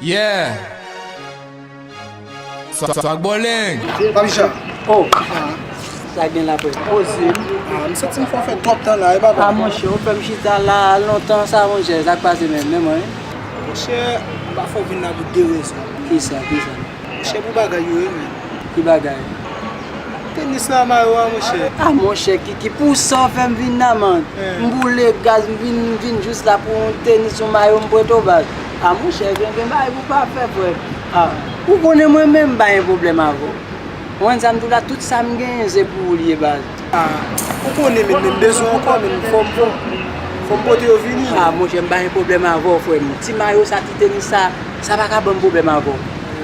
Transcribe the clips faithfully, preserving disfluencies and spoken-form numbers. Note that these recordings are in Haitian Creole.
Yeah. Swag, swag bowling. Papi Chan. Oh, sa gen la frè. Poze. Ah, m santi m fè w fè twòp tan la, e papa. Ah, monchè, ou fè m chita la lontan sa, monchè. Sa k pase menm, men mwen. Monchè, m pa fè w vin la pou de rezon. Kisa, kisa? Monchè, pou bagay yo ye, men. Ki bagay? Tenis la, mayo a, monchè. Ah, monchè, Kiki, pou sa w fè m vin la, man. M boule gaz, m vin, m vin jis la pou yon tenis, yon mayo, m prete w baz. Ah, monchè, gen, gen bagay pou pa fè, frè. Ah, ou konnen mwen menm, m pa gen pwoblèm avè w. Ou konn sa m di w la, tout sa m genyen, se pou ou l ye, baz. Ah, ou konnen, men, men m bezwen w ankò, men fò m, fò m, fò m pote yo vini. Ah, monchè, m pa gen pwoblèm avè w, frè m. Ti mayo sa, ti tenis sa, sa pa ka ban m pwoblèm avè w.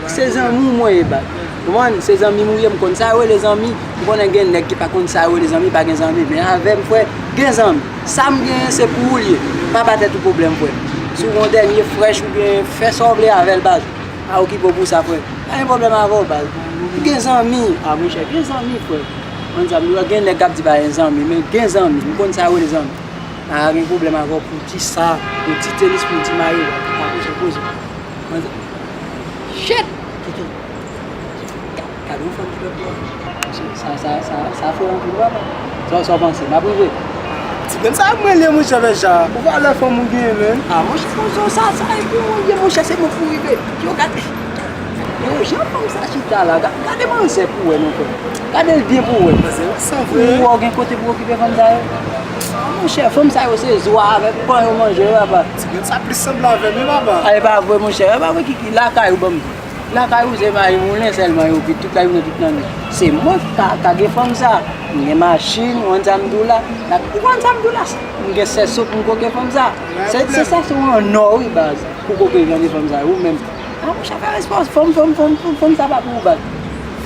Se zanmi w mwen ye, baz. Ou konprann? Se zanmi m ou ye, m konn sa yo rele zanmi. M konnen gen nèg ki pa konn sa yo rele zanmi, pa gen zanmi. Men avè m, frè, gen zanmi. Sa m genyen, se pou ou l ye. Pa ba tèt ou pwoblèm, frè. Si w gen yon dènye frèch oubyen fè sa w vle avè l, baz. Pa okipe w pou sa, frè. Pa gen pwoblèm avè w, baz. Gen zanmi. Ah, monchè, gen zanmi, frè. Konn sa m di w, gen nèg k ap di pa gen zanmi, men gen zanmi. M konn sa yo rele zanmi. Pa gen pwoblèm avè w pou ti sa, pou ti tenis, pou ti mayo, baz. Ah, monchè, poze. Shit! Kiki. Gade yon fanm ki lòt bò. Sa, sa, sa, sa fò anpil, papa. Sa, sa w panse? M ap rive. Ti grenn sa ap mwen lye, monchè, fè sa. Ou valè fanm ou genyen, men. Ah, monchè, konsa sa, sa, epi mwen ye, monchè, se mwen pou rive. Yo, gade. Yo, jan fanm sa chita la, ga- gade manzè pou wè, non, frè. Gade l byen pou wè. Manzè yo san vre. Ou wè w gen kote pou okipe fanm sa yo? Ah, monchè, fanm sa yo se zwa avèk pan yo manje, wi, papa. Ti grenn sa plis sanble avè m, wi, papa. A, e pa vre, monchè, e pa vre, Kiki, lakay ou ban m di. Lakay ou se mayi moulen sèlman yo ki tout la jounen tout lannuit. Se mwen k ka, ka gen fanm sa. M gen machin, ou konn sa m di w la. Ou konn sa m di w la. M gen sèso pou m koke fanm sa. Se, se sa se yon annò wi baz. Pou koke jèn fanm sa ou menm. A monchè fè respè fanm fanm fanm fanm fanm sa pa pou ou baz.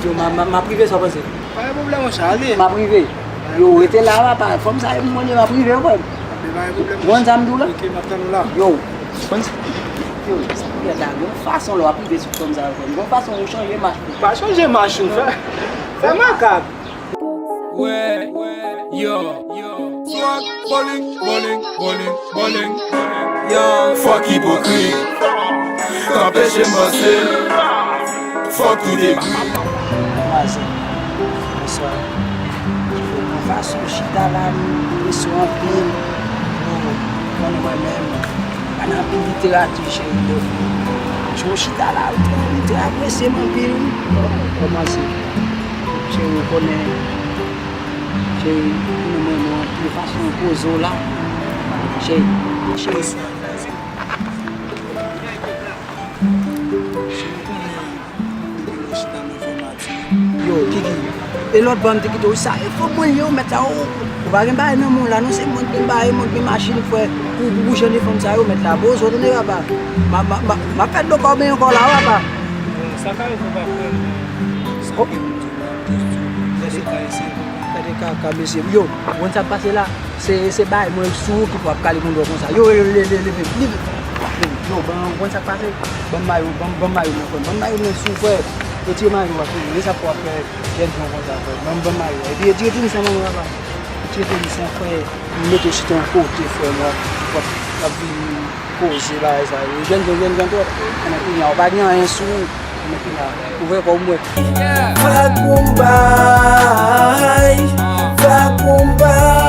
Yo m a m a m a prive sa w panse. Pa gen pwoblèm monchè ale. M a prive. Yo rete la papa fanm sa yo m konnen m a prive frè m. Ou konn sa m di w la. Yo. Konn sa. Yo sa priye ta gen yon fason lè w ap rive sou fanm sa yo frè m. Gen yon fason ou chanje mach ou. Pa chanje mach ou fè. Fè makak. Wè, yo, yo. Swag, bowling, bowling, bowling, bowling. Yo, fòk ipokrit. K anpeche m panse. Fòk tout ekri. Demwazèl, bonswa. Mwen fason chita la, m presyon anpil. Bon, konnen mwen menm, pa nan anpil literati, cheri, donk, jan w chita la, m trè, m trè apresye m anpil, wi. Kòman se? Cheri, ou konnen, cheri, ou konnen mwen renmen w anpil, fason w poze w la. Cheri, cheri. Yo, Kiki, e lòt bò m te kite w, sa e fòk mwen ye w mèt la, ou, ou pa gen bagay nan men w la non, se mwen k gen bagay, mwen k gen machin, frè, pou, pou, pou jèn fanm sa yo mèt la, poze w tande papa, m a, m a, m a, m ap fè dlo kò w benyen kò w la wi papa. Bon, sa ka rive w pa frè m, men sa ke m di w la, m jis di w, se ka eseye. Gade kaka mesye, yo, ou konn sa k pase la? Se, se bay mwen sou ou ki pou ap kale moun dò konsa. Yo, yo, leve, leve, leve. Yo, ban, ou konn sa k pase? Ban m mayo, ban, ban m mayo mwen, frè. Ban m mayo mwen sou, frè. Retire mayo a, frè. Men sa pou ap fè jèn jan konsa, frè. Ban, ban m mayo a. Epi retire tenis lan, ban mwen, papa. Retire tenis lan, frè. M mete w chita yon kote, frè. M w ap, w ap, w ap vin koze bagay sa yo. Jèn jan, jèn jan twòp. Konnen kounye a, ou pa gen anyen sou ou. Konnen kounye a, ouvè kò w m wè. Fè pou m bay, fè pou m bay.